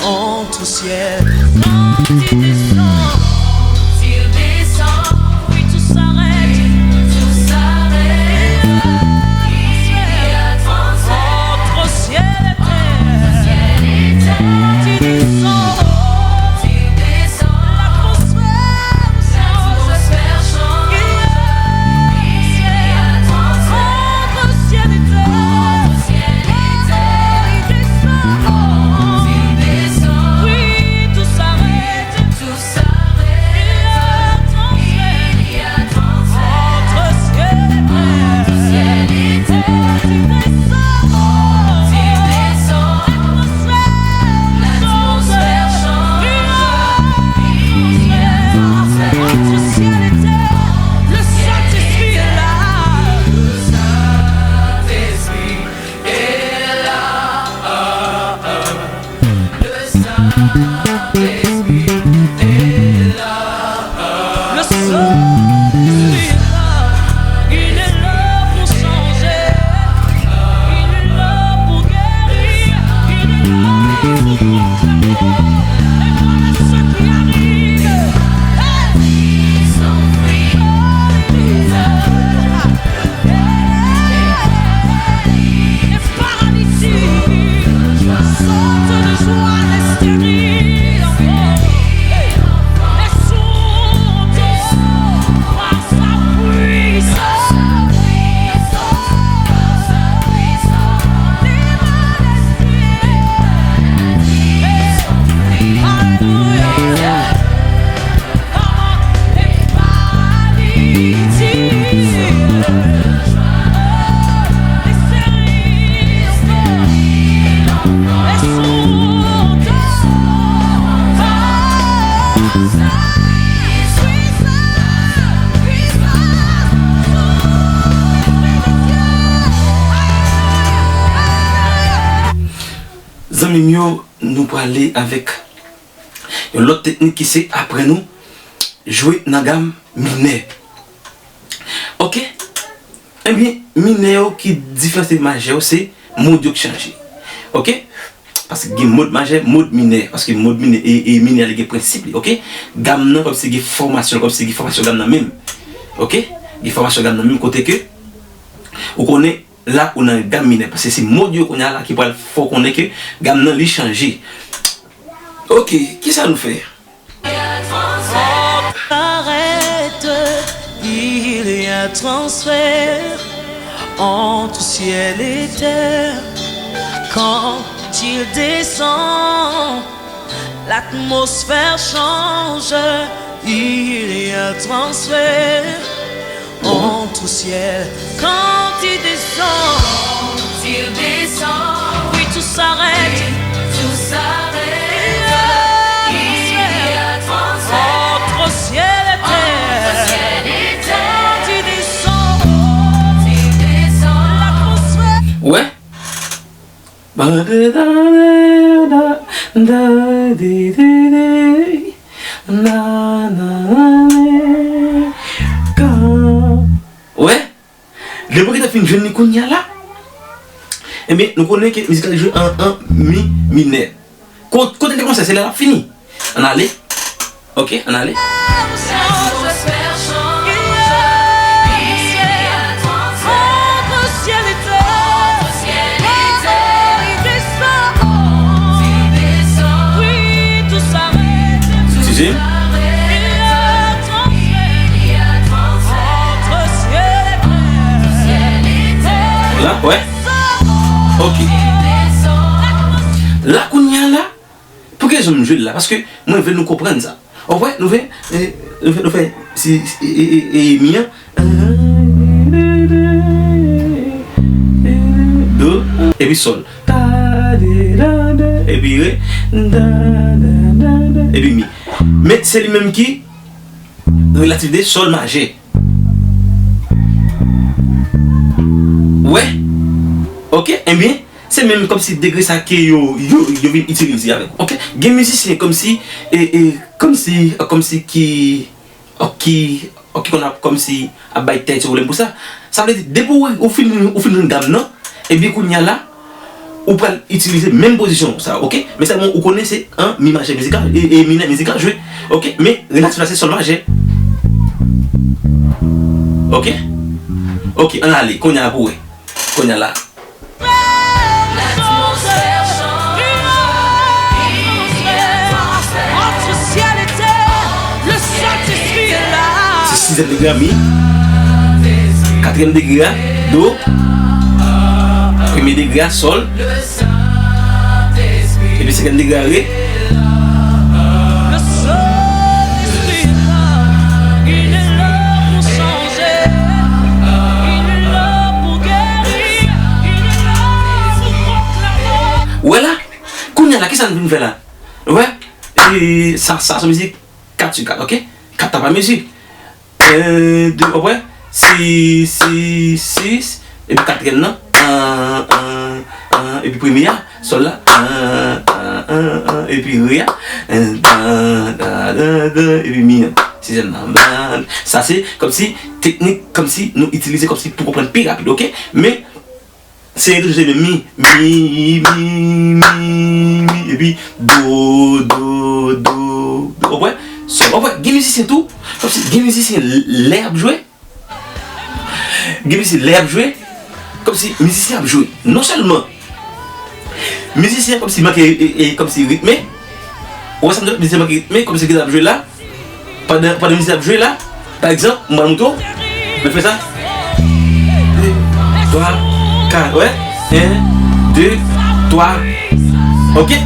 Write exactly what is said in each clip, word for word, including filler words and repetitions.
Monte au ciel, quand il descend, il descend, oui, tout s'arrête, tout s'arrête, il y a transfert, entre ciel et terre, quand il descend, il descend, l'atmosphère change, il y a transfert, entre ciel et terre. Le Saint-Esprit est là. Il est là pour changer. Il est là pour guérir. Il est là pour prendre la parole. Et voilà ce qui arrive. Hey! Alléluia. Les paralysies sautent de joie à l'extérieur. Les sourds entendent par sa puissance. Alléluia. Zanmi m yo, nou prale avèk yon lòt teknik ki se aprann ou jwe nan gam minè. Oke? Ebyen, minè yo ki diferans de majè yo, se mòd yo k chanje. Oke? Paske gen mòd majè, mòd minè. Paske mòd minè, e, e minè a li gen prensip li, oke? Gam nan, kòmsi gen fòmasyon, kòmsi gen fòmasyon gam nan menm. Oke? Gen fòmasyon gam nan menm kote ke ou konnen la ou nan gam minè. Paske se mòd yo kounye a la ki pral fè w konnen ke gam nan li chanje. Oke, kisa nou fè? Arrête, il y a transfert entre ciel et terre. Quand il descend, l'atmosphère change, il y a transfert. Entre ciel, quand il descend, quand il descend, oui, tout s'arrête, tout s'arrête, il y a transfert, entre ciel et terre, entre ciel et terre, quand il descend, quand il descend, l'atmosphère. Wè. Wè. Depi w gentan fin jwenn li kounye a la, ebyen, nou konnen ke mizik la jwe an, an mi minè. Ko-, kote l te kòmanse, se la l ap fini. Ann ale. Oke, ann ale. Sizyèm. La, wè. Oke. La, kounye a la, pou ki rezon m jwe l la? Paske mwen vle nou konprann sa. Ou wè, nou fè, eh, nou fè, nou fè, si, si, e, e, e, mi an. Do, epi sòl. Epi re, epi mi. Men se li menm ki relatif de sòl majè. Wè? Oke, ebyen, se menm kòmsi degre sa ke yo, yo, yo vin itilize avèk. Oke? Gen mizisyen kòmsi, e, e, kòmsi, kòmsi ki, ki, ki konn ap, kòmsi ap bay tèt yo pwoblèm pou sa. Sa vle di, depi ou, ou fin, ou fin jwenn gam nan, ebyen kounye a la, ou pral itilize menm pozisyon sa, oke? Men sèlman ou konnen se an mi majè mizikal, e, e minè mizikal jwe, oke? Men relatif la se sòl majè. Oke? Oke, ann ale, kounye a pou wè. Kounye a la. Se sizyèm degre a mi, katriyèm degre a do, premye degre a sòl, epi senkyèm degre a re. Ou wè la? Kounye a la, kisa n vin fè la? Ou wè? E sa, sa se mizik kat sou kat, oke? Kat la pa mezi. En, de, w ap wè? Si, si, sis, epi katriyèm nan. An, an, an, epi premye a, sòl la. An, an, an, an, epi re a. En, dan, dan, dan, dan, epi mi an. Sizyèm nan. Dan. Sa se kòmsi teknik, kòmsi nou itilize kòmsi pou konprann pi rapid, oke? Men, se toujou se menm mi, mi, mi, mi, mi, epi do, do, do, do, w ap wè? Sòl, w ap wè? Gen mizisyen tou, kòmsi gen mizisyen lè y ap jwe, gen mizisyen lè y ap jwe, kòmsi mizisyen ap jwe. Non sèlman mizisyen kòmsi manke, e, e, kòmsi ritme, ou wè sa m di w, mizisyen manke ritme, kòmsi gita ap jwe la, Pandan, pandan mizisyen ap jwe la, pa egzanp, m pral montre w. Mwen fè sa. De, twa, kat. Wè? En, de, twa. Oke?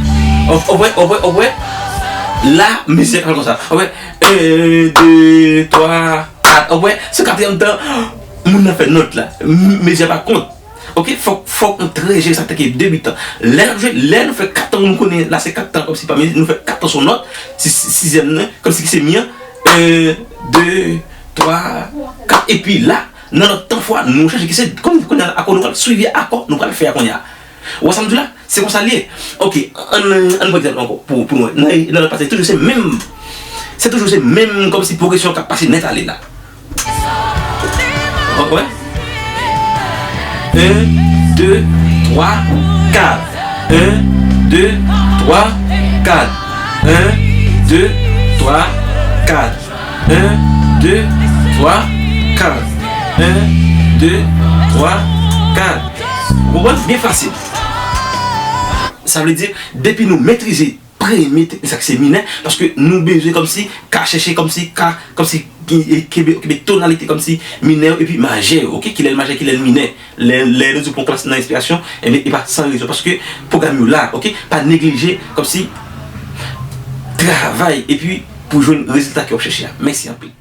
Ou, ou wè, ou wè, ou wè? La, mizisyen ap fè konsa. Ou wè? En, de, twa, kat. Ou wè? Se katriyèm tan, moun nan fè nòt la. M-, mizisyen pa kont. Oke, fòk, fòk nou trè jere sa tanke debitan. Lè n ap jwe, lè nou fè kat tan, nou konnen la se kat tan, kòmsi pa mezi, nou fè kat tan sou nòt, si, si, sizyèm nan, kòmsi ki se mi an, en, de, twa, kat, epi la, nan lòt tan fwa, nou chèche ki se, kòm, kounye a, akò nou pral swivi akò nou pral fè a kounye a. Ou wè sa m di w la? Se konsa l ye. Oke, ann, ann pran egzanp ankò, pou, pou nou wè. Nan, nan lòt pati, toujou se menm, se toujou se menm, kòmsi pwogresyon k ap pase nèt ale la. Ankò, en? En, de, twa, kat. En, de, twa, kat. En, de, twa, kat. En, de, twa, kat. En, de, twa, kat. Ou konprann? Byen fasil. Sa vle di, depi nou metrize premye teknik sa ki se minè, paske nou bezwen kòmsi ka chèche kòmsi ka, kòmsi ki, e, kenbe, kenbe tonalite kòmsi minè yo epi majè yo, oke? Kilè l majè, kilè l minè. Lè, lè nou di w pran klas nan enspirasyon, ebyen, e pa san rezon, paske pwogram yo la, oke? Pa neglije kòmsi travay epi pou jwenn rezilta ke w ap chèche a. Mèsi anpil.